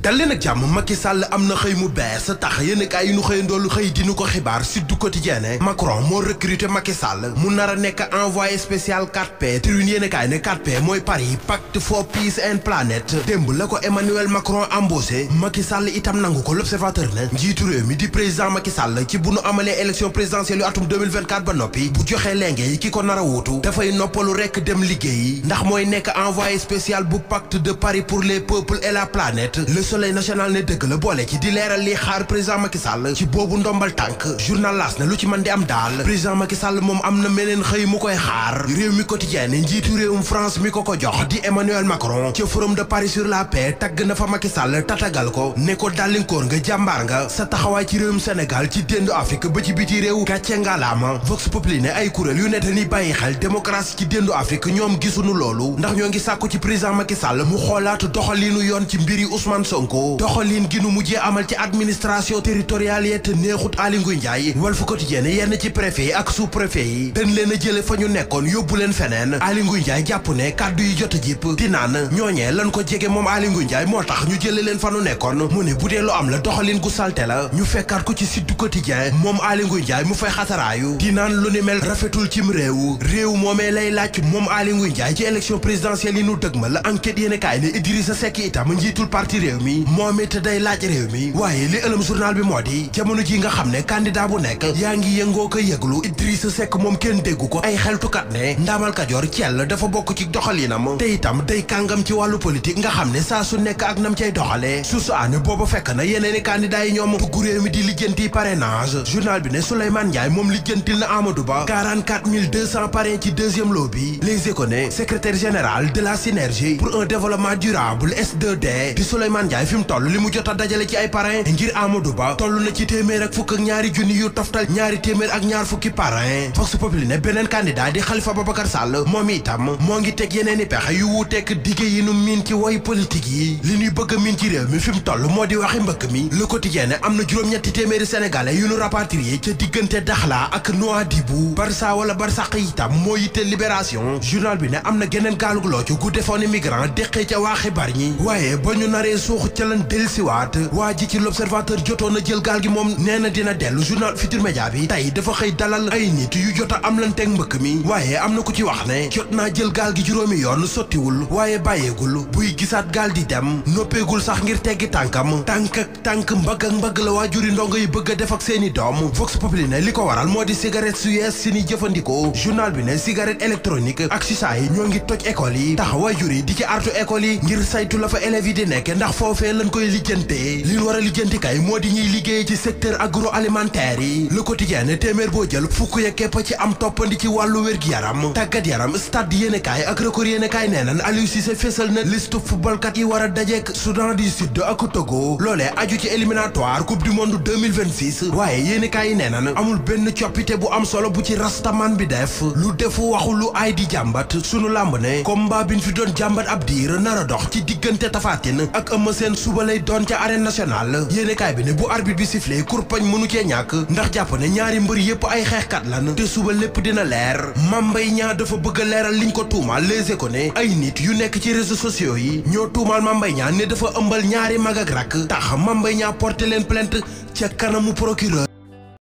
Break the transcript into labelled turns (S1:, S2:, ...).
S1: dal leen ak jàmm. Macky Sall am na xëy mu bees tax yéen kaay yi nu xëyandoolu xëy dinu ko xibaar Sud du Quotidien. Macron moo recruté Macky Sall mu nar a nekk envoyé spécial 4P. Tribune yéen kaay ne 4P mooy Paris Pacte for Peace and Planet. Démb la ko Emmanuel Macron embauché. Macky Sall itam nangu ko. L'Observateur ne njiitu réew mi di président Macky Sall ci bu nu amalee élection présidentielle yu atum 2024 ba noppi bu joxee lenge yi ki ko nar a wuutu dafay noppalu rekk dem liggéeyi ndax mooy nekk envoyé spécial bu Pacte de Paris pour les peuples et la planète. Le Soleil national ne dëgg la boole ci di leeral li xaar président Macky Sall ci boobu ndombal tànk. Journal L'As ne lu ci mën di am daal président Macky Sall moom am na meneen xëy mu koy xaar. Réew mi quotidien ne njiitu réewum France mi ko jox di Emmanuel Macron ca forum de Paris sur la paix tagg na fa Macky Sall tatagal ko ne ko dàllinkoor nga jàmbaar nga sa taxawaay ci réewum Sénégal ci déndu Afrique ba ci biti réew kàcce ngalaama. Vox Populi ne ay kuréel yu ne dañuy bàyyi xel démocratie ci déndu Afrique ñoom gisuñu loolu ndax ñoo ngi sàkku ci président Macky Sall mu xoolaatu doxaliinu yoon ci mbiri Ousmane Sonko doxalin gi nu mujjee amal ci administration territoriale yi te neexut Aly Ngouille Ndiaye. Walf Quotidien yenn ci préfet yi ak sous préfet yi dañ leen a jële fa ñu nekkoon yóbbu leen feneen. Aly Ngouille Ndiaye jàpp ne kàddu yi jot a jip di naan ñooñee lan ko jege moom Aly Ngouille Ndiaye moo tax ñu jële leen fa nu nekkoon. mu ne bu dee lu am la doxalin gu salte la ñu fekkaat ko ci Sud du Quotidien moom Aly Ngouille Ndiaye mu fay xataraayu di naan lu ni mel rafetul cim réew moomee lay laaj moom Aly Ngouille Ndiaye ci élection présidentielle yi nu dëgmal la enquête yéen kaay ne Idrissa Seck itam njiitul parti réew mi moom it day laaj réew mi. waaye li ëlëm journal bi moo di jamono ji nga xam ne candidat bu nekk yaa ngi yëngoo ko yëglu Idrissa Seck moom kenn déggu ko. ay xeltukat ne ndaamal Kajoor Thiel dafa bokk ci doxalinam te itam day kàngam ci wàllu politique nga xam ne saa su nekk ak nam cay doxalee su aane booba fekk na yeneeni candidat yi ñoom dugg réew mi di lijjanti parrainage. journal bi ne Souleymane Ndiaye moom lijjantil na Amadou Ba 44 200 parrain ci deuxième lot bi. Les Échos ne secrétaire général de la synergie pour un développement durable S2D di Souleymane Ndiaye fi mu toll li mu jot a dajale ci ay parrain ngir Amadou Ba toll na ci téeméer ak fukk ak ñaari junni yu toftal ñaari téeméer ak ñaar fukki parrain. Vox Populi ne beneen candidat di Khalifa Babacar Sall moom itam moo ngi teg yeneeni pexe yu wuuteek dige yi nu miin ci woy politique yi. li ñuy bëgg a miin ci réew mi fi mu toll moo di waxi mbëkk mi. Le Quotidien ne am na juróom-ñetti téeméeri sénégalais yu nu rapatrié ca diggante Dakhla ak Nouadhibou. Barça wala Barsaq itam moo yitte libération. journal bi ne am na geneen gaalug loocu gu defoon migrant déqee ca waa xibaar ñi waaye ba ñu naree suux ca lan dellusiwaat waa ji ci L'Observateur jotoon a jël gaal gi moom nee na dina dellu. journal Futurs Médias bi tey dafa xëy dalal ay nit yu jot a am lan teg mbëkk mi waaye am na ku ci wax ne jot naa jël gaal gi juróomi yoon sottiwul waaye bàyyeegul buy gisaat gaal di dem noppeegul sax ngir teggi tànkam tànk ak tànk mbagg ak mbagg la waajuri ndongo yi bëgg a def ak seeni doom. Vox Populi ne li ko waral moo di cigarette su yees si ni jëfandikoo. journal bi ne cigarette électronique ak sisa yi ñoo ngi toj école yi tax waajur yi di ci artu école yi ngir saytu la fa élèves yi di nekk ndax foofee lañ koy lijjantee. li ñu war a lijjanti kay moo di ñuy liggéey ci secteur agroalimentaire yi. Le Quotidien ne téeméer boo jël fukk ya képp ci am toppandi ci wàllu wér-gi-yaram tàggat yaram stade yéenekaay ak record yéenekaay nee nan Aliou Cissé fésal na liste footballkat yi war a dajeek Soudan du Sud ak Togo loolee aju ci éliminatoire coupe du monde 2026 waaye yéenekaay yi nee nan amul benn coppite bu am solo bu ci rastaman bi def lu defu waxu lu ay di jàmbat. sunu làmb ne combat bi ñu fi doon jàmbat ab diir nar a dox ci diggante Tapha Tine ak Eumeu Sène suba lay doon ca arène nationale. yéenekaay bi ne bu arbitre bi sifflé kurpañ mënu cee ñàkk ndax jàpp ne ñaari mbër yépp ay xeexkat lan te suba lépp dina leer. Mame Mbaye Niang dafa bëgg a leeral liñ ko tuumaal. Les Échos ne ay nit yu nekk ci réseaux sociaux yi ñoo tuumaal Mame Mbaye Niang ne dafa ëmbal ñaari mag ak rakk tax Mame Mbaye Niang porté leen plainte ca kanamu procureur.